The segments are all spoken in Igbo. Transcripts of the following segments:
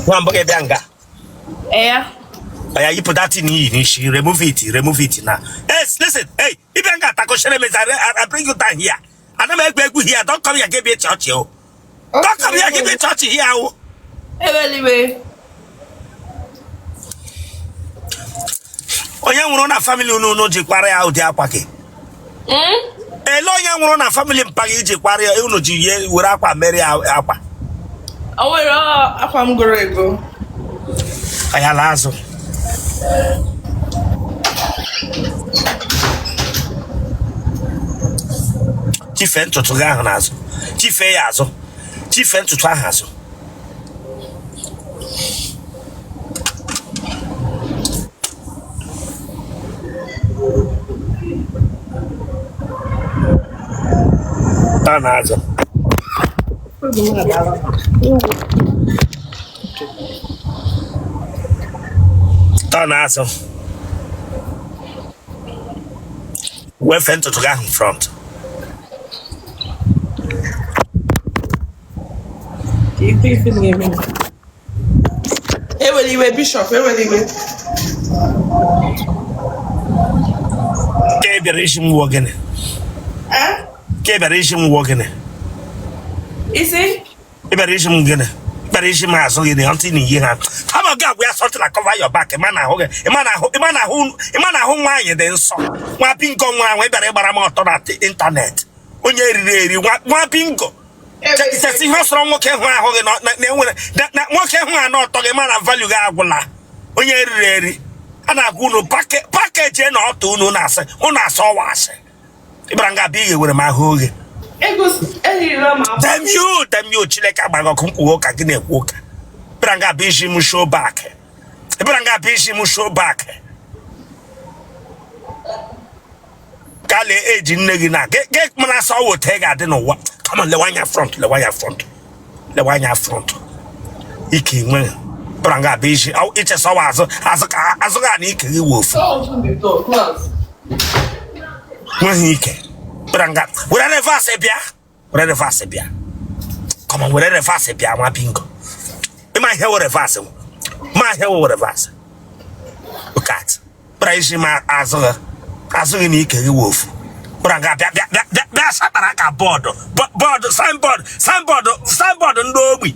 Nwa mbụ gị bịa nga. Ee. Oya, yipụ that thing iyi n'isi. Remove it, remove it now. Hey, listen, hey, ị bịa nga atakọchere m eze, I bring you down here. Ana m egwu egwu here. Don't come here give me church o. Don't come here give me church here o. Ewela iwe. Onye nwụrụ na family unu unu ji kwara ya ụdị akwa gị? Ele onye nwụrụ na family mpa gị ji kwara ya unu ji ye were akwa mere ya akwa? O nwere akwa m goro ego. Oya, laa azụ. Chifee ntutu gị ahụ n'azụ. Chifee ya azụ. Chifee ntutu ahụ azụ. Taa n'azụ. Taa n'azụ. Wefee ntutu gị ahụ front. Ewela iwe bishọp, ewela iwe. Ka ị bịara isi m wụọ gịnị? Ka ị bịara isi m wụọ gịnị? Isi? Ị bịara isi m gịnị? Ị bịara isi m azụ gịnị? Ntị na iyi ha. Kama gị agwa ya something na cover your back. Ịma na ahụ gị, ịma na ahụ, ịma na ahụ, ịma na ahụ nwaanyị dị nsọ. Nwa bingo nwa ahụ ị bịara ịgbara m ọtọ na ịntanetị. Onye eriri eri nwa bingo. Chesi ihe ọ sọrọ nwoke hụ ahụ gị na enwere na nwoke hụ anụ ọtọ gị ma na value gị agwụla. Onye eriri eri. A na-agwa unu package na ọtọ unu na-asị unu asị ọwa asị. Ị bịara nga abịa ighewere m ahụ oghe. Damn you, damn you, Chineke agbaghị ọkụ mkpughe ụka gị na-ekwu ụka. Ị bịara nga abịa isi m show back. Ị bịara nga abịa isi m show back. Ka lee eji nne gị na gị mara asọ ọwụ otu ị ga-adị n'ụwa. Come on, lewe anya front, lewe anya front. Lewe anya front. Ike nwe. Bịara nga abịa isi ichesa ọwa azụ azụ ka azụ ga na ike gị wụ ofu. Nweghị ike. Bịara nga were reverse bịa. Were reverse bịa. Come on, were reverse bịa nwa bingo. Ịma ihe wụ reverse. Ma ihe wụ reverse. Look at. Bịara isi m azụ gị. Azụ gị na ike gị wụ ofu. Bịara nga bịa bịa bịa bịa bịa sakpara ka bọọdụ bọọdụ signboard signboard signboard ndị ogbi.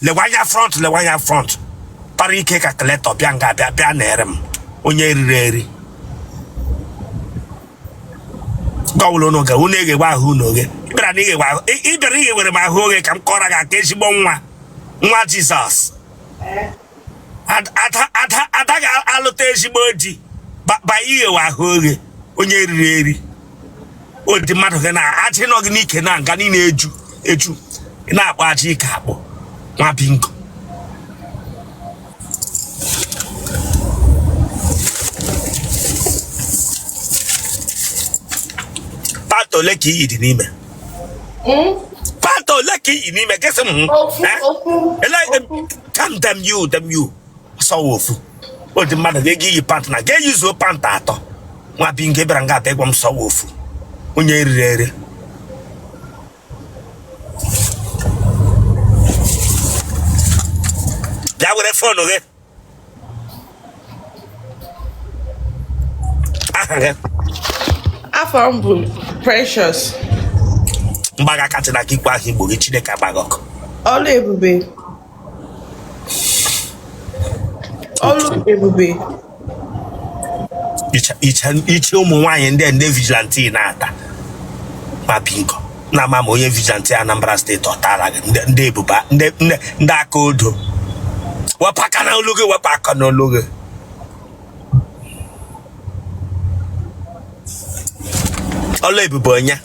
Lewe anya front, lewe anya front. Para ike ka kletọ bịa nga bịa bịa na-ere m onye riri eri. Gọwụlụ unu ga unu eghegbe ahụ unu oghe. Ị bịara na ighegbe ahụ ị bịara ighewere m ahụ oghe ka m kọrọ gị aka ezigbo nwa nwa Jizọs. Ada ada ada ga-alụta ezigbo di ba ighewe ahụ oghe onye riri eri. Ụdị mmadụ gị na ajị nọ gị n'ike na nga niile eju eju ị na-akpọ ajị ike akpọ nwa bingo. Pant ole ka iyi dị n'ime? Pant ole ka iyi n'ime? Gịsị m hụ. Come damn you, damn you. Ọsọ ofu. Ụdị mmadụ ga-ego iyi pant na ga-eyuzuo pant atọ. Nwa bingo bịara nga abịa gwa m sọwa ofu. Onye riri eri. Bịa were phone gị. Aha gị? Afa m bụ Precious. Mgbaga kacha na ikwu aha Igbo gị Chineke agbaghị ọkụ. Ọlụ ebube. Ọlụ ebube. Iche ụmụ nwaanyị ndị ndị vigilante na-ata ma bingo na-ama ma onye vigilante Anambra steeti ọ tara gị ndị ebuba ndị aka odo. Wepụ aka n'olu gị, wepụ aka n'olu gị. Ọlụ ebube onye?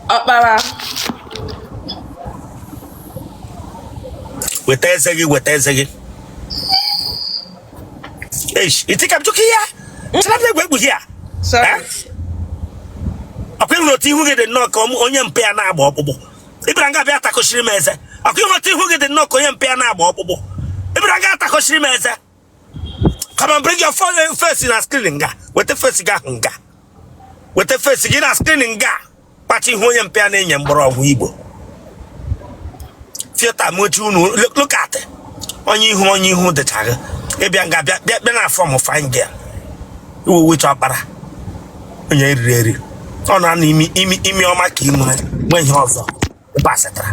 Ọkpara. Weta eze gị, weta eze gị. Eish, you think I'm joking here? Chere m egwu egwu here. Sorry. Ọkwa ịhụrụ otu ihu gị dị nnọọ ka onye mpe ya na-agba ọkpụkpụ. Ị bịara nga bịa takọchiri m eze. Ọkwa ịhụrụ otu ihu gị dị nnọọ ka onye mpe ya na-agba ọkpụkpụ. Ị bịara nga takọchiri m eze. Come on, bring your phone face na screen nga. Weta face gị ahụ nga. Weta face gị na screen nga. Kpacha ihu onye mpe ya na-enye mgbọrọgwụ Igbo. Filter mochi unu. Look at onye ihu, onye ihu dịcha gị. Ịbịa nga bịa bịa bịa na form fine girl. Iwu wecha ọkpara onye eriri eri, ọ na-anọ imi imi imi ọma ka ị nwere nwe ihe ọzọ ịbasịtara.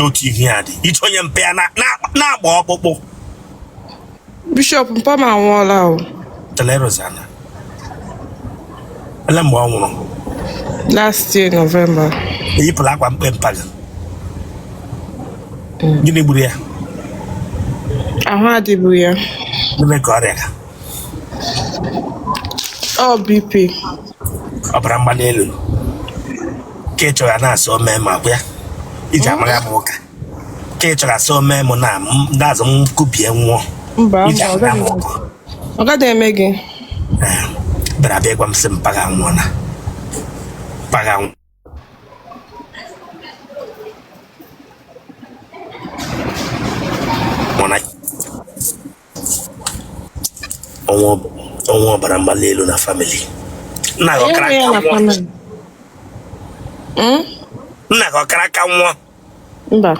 Otu ihe ya dị iche, onye mpe ya na-agba ọkpụkpụ. Bishop, mpa m anwụọla o. Tele Rosanna, ele mgbe ọ nwụrụ? Last year November. Eyipụla akwa mkpe mpa gị. Gịnị gburu ya? Ahụ adịbụ ya. Gịnị ka ọrịa ga? Ọ BP. Ọbara mgbali elu ka ị chọrọ na-asị o mee ma bịa iji amagha m ụka ka ị chọrọ asị o mee m na ndazụ m kubie nwụọ. Mba. Iji Mba, ọ amagha m gaghị ụka. Ọ gaghị eme gị. Ee, bịara bịa ịgwa m sị mpa gị anwụọla, mpa gị anwụọla. Ọnwụ ọbara mgbali elu na family nna gị, ọkara Enweghị ya aka na nwụọ? family. Nna gị ọkara aka nwụọ? Mba.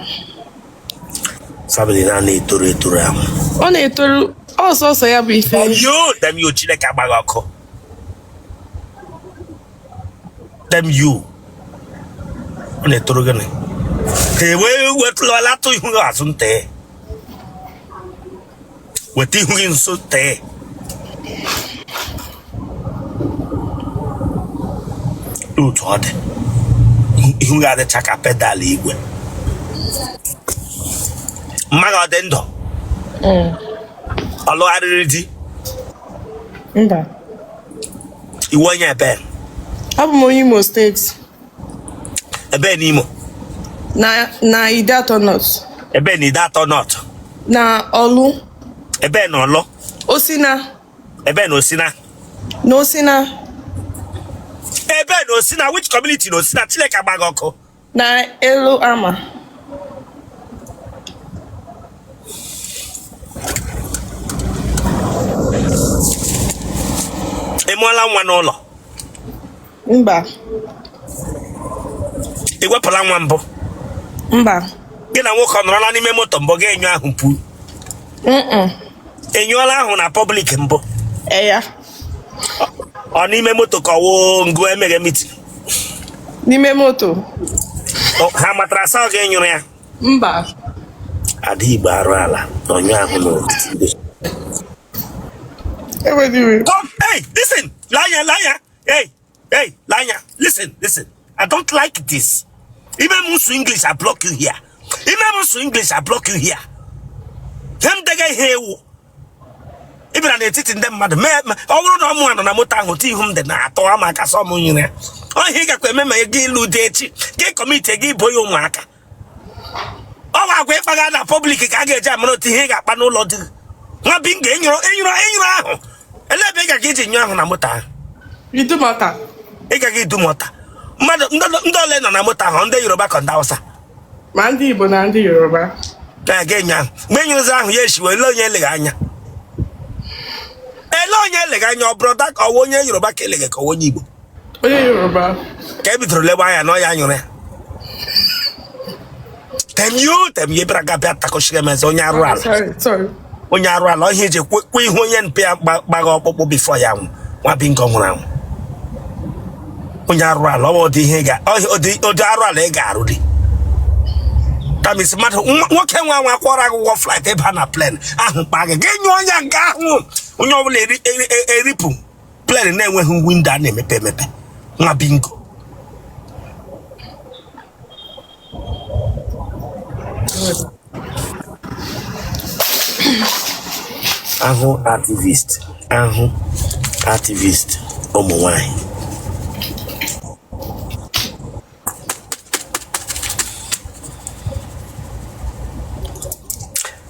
Family na etoro etoro ahụ. Ọ na-etoru ọsọsọ ya bụ ife. Yo, damn you. Chineke agbaghị ọkụ. Damn you. Ọ na-etoro gịnị ka e wee wetụlatụ ihu gị azụ ntee, weta ihu gị nso tee. Otu ọ dị, ihu gị adịcha ka pedal igwe. Mma gị ọ dị ndụ? Ọ lụgharịrị di? Mba. Iwu onye ebe? Abụ m onye Imo State. Ebe n'Imo? Na Ideato North. Ebe na Ideato North? Na Ọlụ. Ebe na Ọlụ? Osina. Ebe na Osina? Na Osina. Ebe na Osina? Which community na Osina? Chineke agbaghị ọkụ. Na elu ama. Ị mụọla nwa n'ụlọ? Mba. Ị wepụla nwa mbụ? Mba. Gị na nwoke ọ nọrọla n'ime moto mbụ gị enyo ahụ pu? Mm. Enyụọla ahụ na public mbụ? Eya. Ọ n'ime moto ka ọwụ ngụ emeghe meeting? N'ime moto. Ha matara sa ọ ga-enyụrụ ya? Mba. Ada Igbo arụ ala na ọnyụ ahụ n'ogige. Enweghị iwe. Come, hey, listen, Lanya, Lanya, hey, hey, Lanya, listen, listen. I don't like this. Ime m sụ English, I block you here. Ime m sụ English, I block you here. Ihe m dega ihe ewu. Ị bịara n'etiti ndị mmadụ mee ọ bụrụ na ọ mụ nọ na moto ahụ otu ihu m dị na-atọ ama aka sọ m nyere ya. Ọ ihe ị gakwa eme ma gị ịlụ dị echi, gị commit gị bo ya ụmụaka. Ọ bụ agwa ịkpaga na public ka a ga-eji amara otu ihe ị ga-akpa n'ụlọ di gị. Nwa bingo, enyụrụ enyụrụ enyụrụ ahụ. Elee ebe ị gaga iji nyụọ ahụ na moto ahụ? Idumota. Ị gaga Idumota. Mmadụ ndị ole nọ na moto ahụ, ndị Yoruba ka ndị Hausa? Ma ndị Igbo na ndị Yoruba. Na-aga enyo ahụ. Mgbe enyụrụzi ahụ ya eshiwe, ele onye eleghị anya? Ele onye eleghị anya? Ọ bụrụ ka ọwa onye Yoruba ka eleghị ka ọwa onye Igbo? Onye Yoruba. Ka e bidoro lewe anya na ọ ya nyụrụ ya. Damn you, damn you, bịara ga bịa takọchiri m eze, onye arụ ala. Sorry, sorry. Onye arụ ala, ihe eji kwe ihu onye mpe ya gbagha ọkpụkpụ before ya nwụ. Nwa bingo nwụrụ anwụ. Onye arụ ala, ọ bụ ụdị ihe ị ga ụdị arụ ala ị ga-arụ dị. That means mmadụ nwoke nwa nwa kwọrọ gị ụgwọ flight ịba na plane ahụ kpa gị gị nyụọ ya nga ahụ, onye ọbụla eripụ plane na-enweghị window a na-emepe emepe. Nwa bingo. Ahụ activist, ahụ activist ụmụ nwanyị.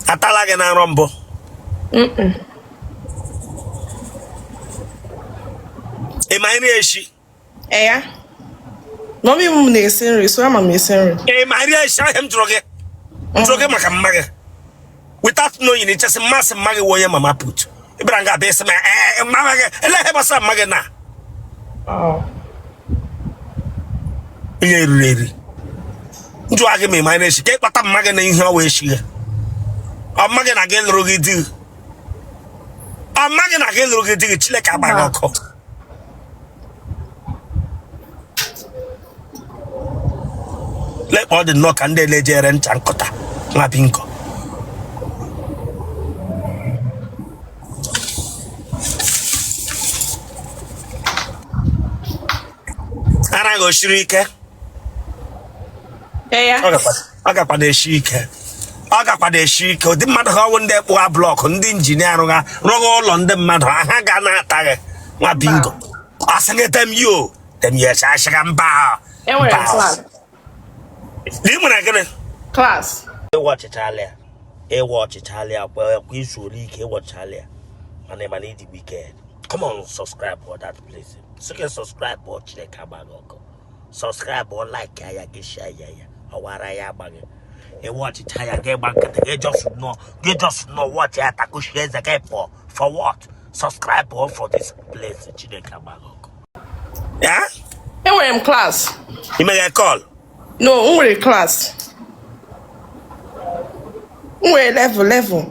Atala gị na nrọ mbụ? Ị ma nri echi? Eya. Mummy m na-esi nri, so ama m esi nri. Ị ma nri echi? Ahịa m jụrụ gị, m jụrụ gị maka mma gị without knowing. Ichesị mmasị mma gị wụ onye mama put. Ị bịara nga abịa isi ma ee mma gị, ele ihe gbasara mma gị na Oh. Ihe riri eri. Njụwa gị ma ị ma na-eshi ka ịkpata mma gị na ihe ọwa eshi gị. Ọ mma gị na gị lụrụ gị di gị. Ọ mma gị na gị lụrụ gị di gị, Chineke agba gị Mba. ọkụ. Lekpa ọ dị nnọọ ka ndị na-eje ere ncha nkụta nwa bingo. Ara gị o shiri ike? Ee ya. Ọ gakwa na-eshi ike, ọ gakwa na-eshi ike. Ụdị mmadụ ha ọwụ ndị kpụwa block, ndị injinia rụga rụga ụlọ, ndị mmadụ ha ga na-ata gị nwa bingo. Asị gị damn you, damn you, achịga mba. Enwere m Mba. class. Ị nwere gịnị? Class. Ịwa ọchịchalị ya, ịwa ọchịchalị ya kwa kwa izu ole ike ịwọchalị ya, mana ịma na ịdị wicked. Come on, subscribe for that place. Sị gị subscribe ọ, Chineke agba gị ọkụ. Subscribe ọ, like ya, gị share ya, ya ọwara ya agba gị. Ịwa ọchịcha ya, gị gba nkịtị, gị just nọ, gị just nọ watch ya, takushi eze gị pụọ. For what? Subscribe ọ for this place. Chineke agba gị ọkụ ya. Enwere m class. Imeghe call? No, m nwere class. M nwere level level.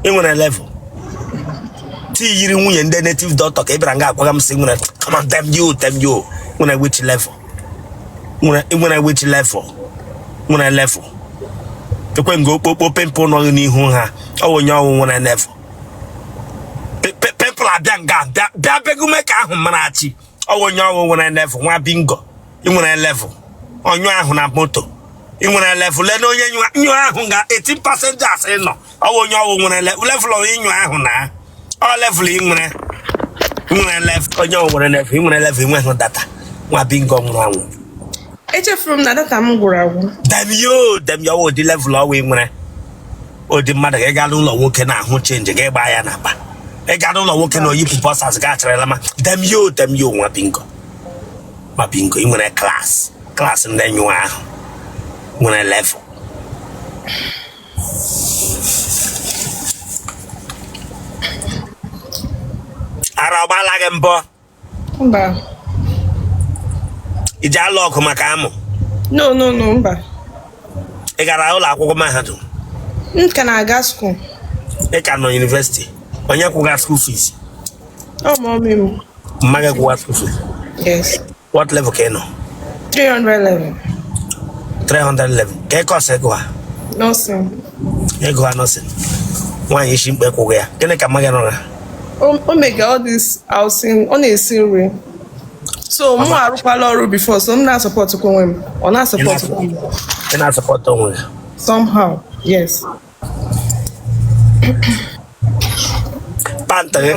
Ị nwere level ti yiri nwunye ndị native doctor ka ị bịara nga agwaga m sị nwere. Come on, damn you, damn you. Nwere which level? Nwere, ị nwere which level? Nwere level ekwe nga okpokpo pimple nọ gị n'ihu ha. Ọ wụ onye ọnwụ nwere level. Pimple abịa nga bịa bịa begume ka ahụ mara achị. Ọ wụ onye ọnwụ nwere level, nwa bingo. Ị nwere level ọnyụ ahụ na moto. Ị nwere level. Lee na onye nyụ ahụ nga 18 passengers ị nọ. Ọ wụ onye ọwụ nwere level ịnyụ ahụ na ọ level ị nwere. Ị nwere level, onye ọwụ nwere level. Ị nwere level, ị nweghị data, nwa bingo nwụrụ anwụ. Echefuru m na data m gwụrụ agwụ. Damn you, damn you. Ọwụ ụdị level ọwụ ị nwere. Ụdị mmadụ ga ịga n'ụlọ nwoke na-ahụ change ga ịgba ya n'akpa. Ịga n'ụlọ nwoke na oyipụ boxers ga achịrịla ma. Damn you, damn you, nwa bingo, nwa bingo. Ị nwere class, class ndị nyụọ ahụ nwere level. Ara ọgbala gị mbọ? Mba. Iji alụ ọgụ maka amụ? No, no, no, mba. Ị gara ụlọ akwụkwọ mahadum? M ka na-aga school. Ị ka nọ university? Onye kwụga school fees? Ọ mummy m. Mma gị kwụga school fees? Yes. What level ka ị nọ? 300 level. 300 level ka ị course ego ha? Nursing. Ego ha nursing. Nwaanyị isi mkpe kwụga ya. Gịnị ka mma gị nọrọ? O mega all this housing, ọ na-esi nri. So mụ arụkwala ọrụ before, so m na-asupportkwa onwe m. Ọ na-asupportkwa m. Ị na-asupport onwe gị? Somehow, yes. Pant gị,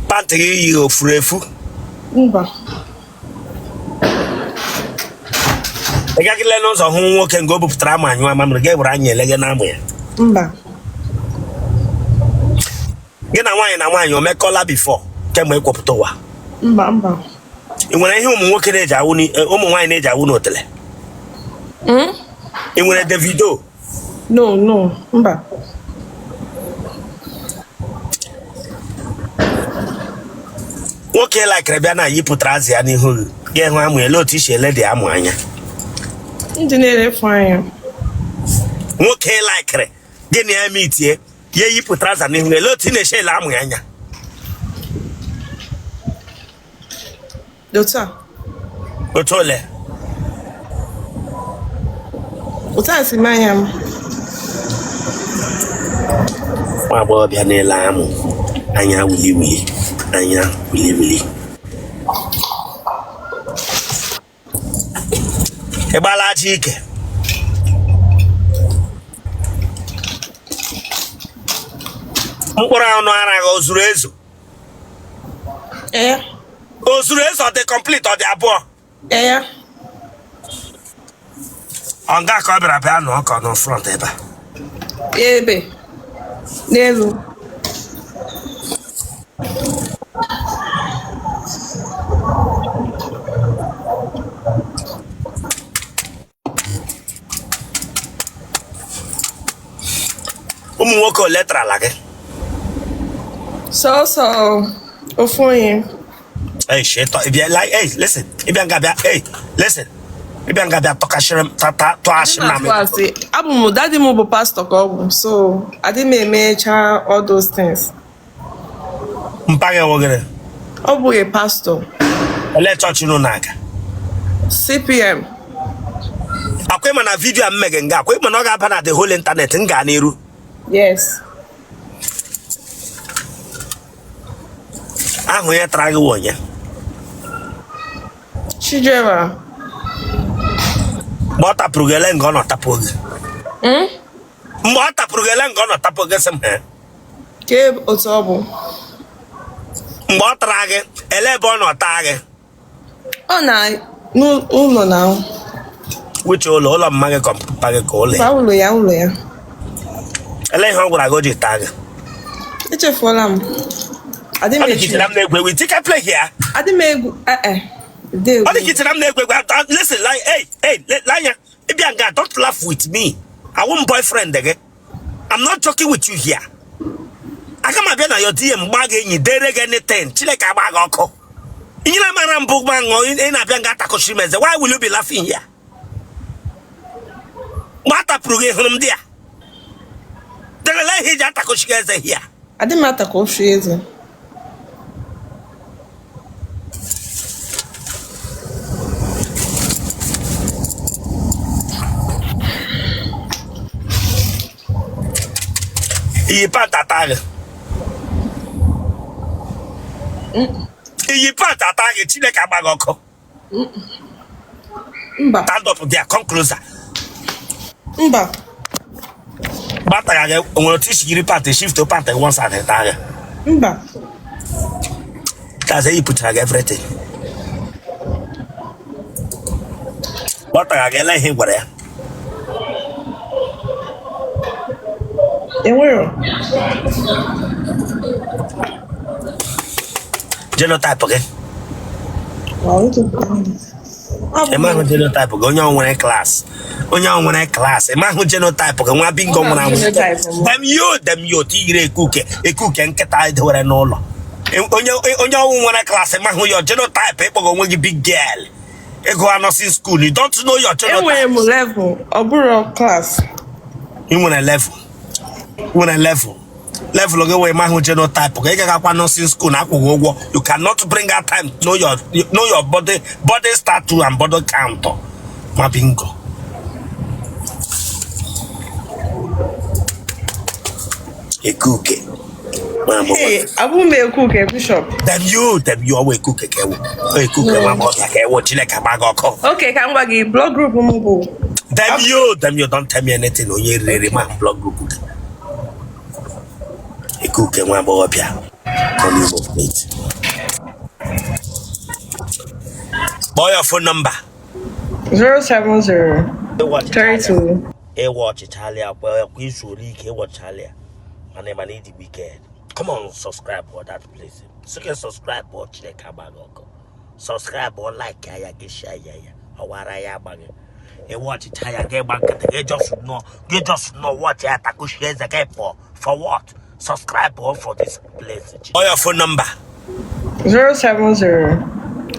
pant gị yi ofuru efu? Mba. Ị gagịle n'ụzọ hụ nwoke nga o bupụtara ama anyụ amamịrị, gị were anya ele gị n'amụ ya? Mba. Gị na nwaanyị na nwaanyị o mekọla before kemgbe ịkwọpụta ụwa? Mba, mba. Ị nwere ihe ụmụ nwoke na-eji awụ ụmụ nwaanyị na-eji awụ n'otele? Ị nwere Davido? No, no, mba. Nwoke laikere bịa na yipụtara azụ ya n'ihu gị, gị hụ amụ, ele otu isi ele dị amụ anya? Ndị na-elefu anya. Nwoke laikere gị na ya mitie, ya eyipụtara aza n'ihu gị, ele otu ị na-eche ele amụ ya anya? Otu a. Otu ole? Otu a si m anya m. Nwa agbọghọbịa na-ele amụ anya wili wili, anya wili wili. Ị gbala aja ike? Mkpụrụ anụ ara gị o zuru ezu? Ee. O zuru ezu? Ọ dị complete? Ọ dị abụọ? Ee. Ọ nga ka ọ bịara bịa nọ ka ọ nọ front ebe a? Ebe. N'elu. Ụmụ nwoke ole tarala gị? Sọsọ ofu onye. Hey, shit, ị bịa like, hey, listen, ị bịa nga bịa, hey, listen. Ịbịa nga bịa tọkashịrị m tata tụọ ashị na m. Adị m atụ asị. Abụ m daddy m bụ pastọ ka ọ bụ, so adị m emecha all those things. Mpa gị nwegịrị? Ọ bụghị pastọ. Ele chọọchị unu na-aga? CPM. Akwa ịma na video a m meghe nga, akwa ịma na ọ ga-aba na the whole internet m gaa n'iru? Yes. Ahụ ya tara gị onye? Chijera. Mgbe ọ tapụrụ gị, ele nga ọ nọ tapụ gị? Mgbe ọ tapụrụ gị, ele nga ọ nọ tapụ gị? Sị m ha. Kee otu ọ bụ? Mgbe ọ tara gị, ele ebe ọ nọ taa gị? Ọ na n'ụlọ na. Wuche ụlọ, ụlọ mma gị ka mpa gị ka ụlọ ya? Ba, ụlọ ya, ụlọ ya. Ele ihe ọ gwara gị o ji taa gị? Echefuola m. Adị m Ọ dị ka echu. ichere m na-egwu egwu tika play here. Adị m egwu eh eh. Dị Ọ dị egwu. ka ichere m na-egwu egwu. Listen, like, hey, hey, anya ịbịa nga, don't laugh with me. Awụ m boyfriend gị? I'm not joking with you here. Aga m abịa na your DM gbaa gị enyi dere gị anything. Chineke agba gị ọkụ. Inyere mara mbụ gba ṅụọ ị na-abịa nga atakọchi m eze. Why will you be laughing here? Mgbe a tapụrụ gị, hụrụ m dị ya delele ihe iji atakọchi gị eze here. Adị m atakọ ofu eze. Iyi pant ata gị, iyi pant ata gị. Chineke agba gị ọkụ. Mba. Stand up there, come closer. Mba. Gbata gị, o nwere otu isi yiri pant, shift pant one side taa gị? Mba. That's eyipụchara gị everything. Gbata gị, ele ihe ị gwara ya? Enwero. Genotype gị? Wow, echefuru m. Abụ Ị mahụ m genotype gị? Onye ọ nwere class, onye ọ nwere class, ị mahụ genotype gị? Nwa bingo nwụrụ anwụ. Genotype m. Dem yo, dem yo, tiyiri ekuke ekuke nkịta edewere n'ụlọ. Onye onye ọnwụ nwere class, ị mahụ your genotype? Ịkpọga onwe gị big girl, ịgụ nursing school, you don't know your Enwere genotype? m level, ọ bụrụ class. Ị nwere level, ị nwere level, level gị wee mahụ genotype gị. Ị gagakwa nursing school na akwụghị ụgwọ, you cannot bring out time to know your body status and body count. Ma bingo ekuke nwa agbọghọ. Hey, abụ m ekwu ke bishop. Dem you, dem you, ọwa ekuke ka ewu ekuke nwa agbọghọ ka ewu. Chineke agba gị ọkụ. Okay, ka m gwa gị, blood group m bụ Dem you, dem you, don't tell me anything. Onye rere ma blood group gị. Ekuke nwa agbọghọbịa nọ n'Imo State. Kpọọ ya phone number. 070 32 Ịwa ọchịchalị akwa akwa izuolu ike ịwọchalị ya, mana ịma na ịdị wicked. Come on, subscribe for that place. Sike subscribe ọ. Chineke agba gị ọkụ. Subscribe ọ, like ya, gị share ya, ya ọwara ya agba gị. Ịwa ọchịcha ya gị gba nkịtị gị, just nọ gị, just nọ watch ya takushi eze gị pụọ. For what? Subscribe ọ for this place. Kpọọ ya phone number. 070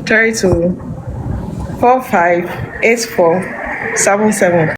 32 45 84 77.